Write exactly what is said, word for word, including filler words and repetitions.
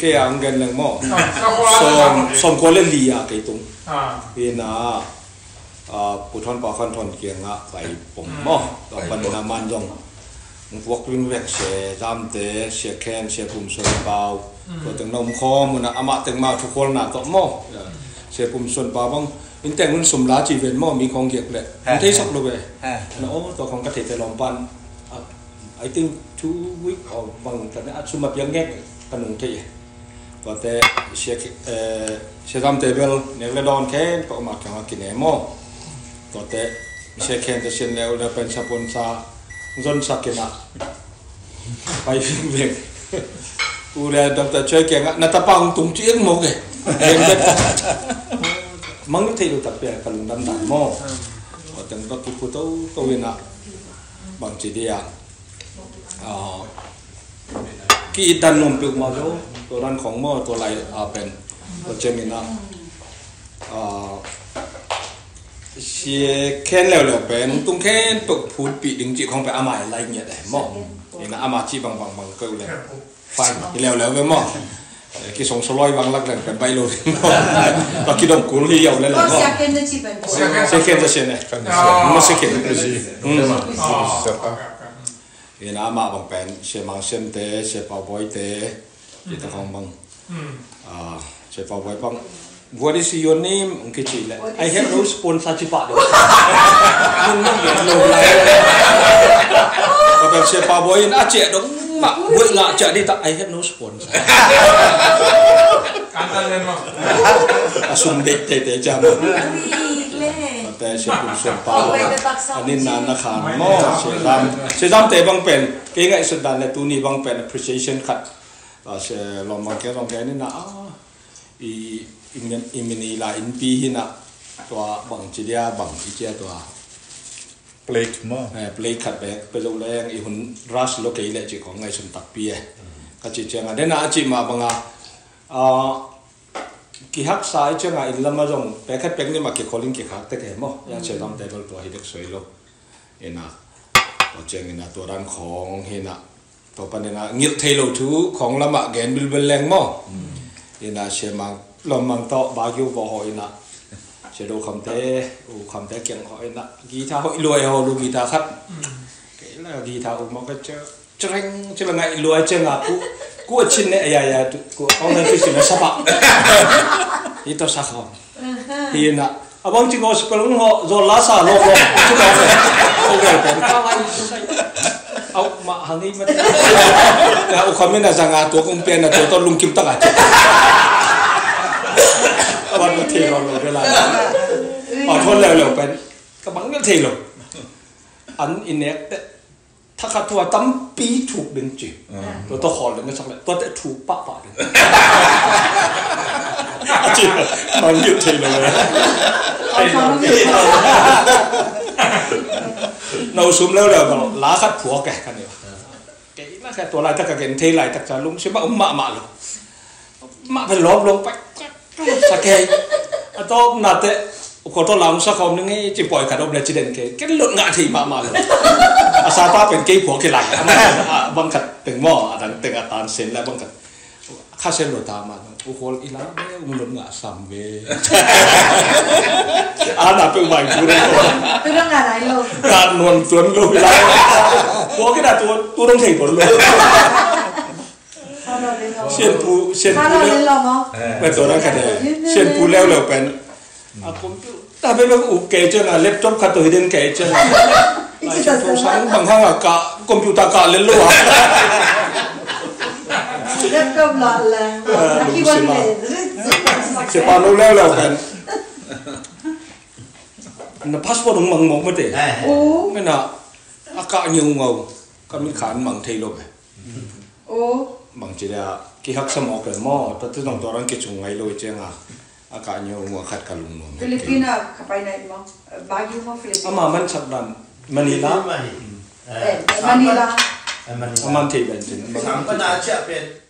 Kei a ang gen leng maw. Sawm, sawm kua le li a kei tung. Ina, Pu Thon Pau Khan Thon kiangah pai pom maw. Tua panin a man zong hong puak vingveng Sia Zamte, Sia Khen, Sia Pum Suan Pau, tua teng na om khawm un a, amah teng mah thukhualna tawh maw. Sia Pum Suan Pau bang in teng un sum la ci ven maw, mi khawng giak leh hong theisak lo ve. Na aw, tua khawng ka theite lawm pan, I think two week or bang ta ne a sum a piang ngek ka nung thei. Tuate Sia Zamte bel nek le dawn khen ka om a kiangah kine maw. Tuate Sia Khen te sin leu le pen sapon sa zon sa kina pai vingveng. U le Doctor Choi kiangah na tapa hong tung ci eng maw ke. Mang thei lo tak pia ka lungdam dan maw. Tua teng ka kiphu toto ina bang ci dia. Ki-it dan nuam peuhmah zo, tua dan khawng maw, tua lai a pen tua ciangin a Sia Khen leuleu pen hong tung khempeuh phutpih ding cih khawng pen amah i lai ngiat eh maw. Ina amah cih bangbang bang keu le fine, i leuleu ve maw. Kisong soloi bang lak leng pen baih lo ding maw. Tua kidong kul hi yau le leng maw. Sia Khen te cih pen Sia Khen te cih ne. Sia Khen te cih. Ina amah bang pen Sia Mang Siam te, Sia Pau Bawi te, kita khawng bang. Sia Pau Bawi bang, "What is your name?" Ong kici le, "I have no sponsor," ci pah deuh. Nung nung gen lo lai. Tua pen Sia Pau Bawi in a ciah dong mah buai ngah ciah dih tak, "I have no sponsor." A sum dek tete ciah mah. Tua te Sia Pum Suan Pau a nin na na khan maw, Sia Zam, Sia Zamte bang pen kei ngaihsut dan le tuni bang pen appreciation khat. Sia lawm bang kei lawm kei ni na a i i min i la innpi hi na, tua bang ci dia bang i cia tua plate maw. Plate khat bek pe zo leng i hun rush lo kei le ci kong ngaihsun takpi e. Ka ci cianga dena a ci mah banga kihaksa i cianga inn lama zong pek khat pek ni mah kikholin kikhak tek e maw. Yang Sia Zamte bel tua hi dek soi lo. Ina tua ciangina tua dan khawng hina tua panina ngilh thei lo thu khawng lamah gen bilbil leng maw. Ina Sia Mang, Lawm Mang tawh Bagiu vawh haw ina Sia Do Khamte, U Khamte kiang haw ina guitar hoih luai haw lu guitar khat. Kei la guitar u maw ka cia cireng cila ngaih luai cianga ku ku a cin ne aya ya ku kong dan tu cin na sapa. Ito sa khawng. Hi na a bang ci gospel hong hawh zawl la sa lawk lawk. Ci lawk lawk. Au mah hang i mat. Ya u khamin a zanga tua kong pian a tua tawh lungkim tak a ci. A bang na thei lawk lawk de la. A thawn leuleu pen ka bang na thei lawk. An i nek te thakhat thua tampi thuk ding ci. Tua tawh khawl ding ka sak le tua teh thuk pahpah ding. A ci bang gilh thei lo le. No sum leuleu bang la khat phuak e ka ni. Kei la khat tua laitak ka gen thei laitak ca lungsim a um mahmah lo. Mah pen lawp lawp pai. Sa kei a tawpna teh u khual tawh lam sa khawm ning e ci pawi khat om le ci den kei ken lot ngah thei mahmah lo. A sapa pen kei phuak kilai a bang khat teng maw a dang teng a tan sen le bang khat kha sen lo ta mah u khual i la be ung lot ngah sam ve. A na pe u bai pu dei ko. Tu dong ngah lai lo. Ngah nuam tuan lo i la. Phuak kina tu dong thei tuan lo. Sianpu, sianpu leu. Tua dan khat e. Sianpu leuleu pen a computer bel bel uk kei ciang a laptop khat tawh hi den kei ciang a. Sianpu sang bang hang a kah computer kah lel lo a. Laptop lah leng. Siapa lo leuleu pen na passport hong mang mawk mate. Mena a kah ngeungau ka mit khan mang thei lo ve. Bangci dia kihaksa mawk le maw, tua tu zong tua rang kicung ngai lo i cianga a kah nyo mua khat ka lungnuam. Filipina ka pai nai maw? Baguio maw Filipina? Ama man sak dan Manila. Manila. Aman thei ben cin. Sampana ciah pen.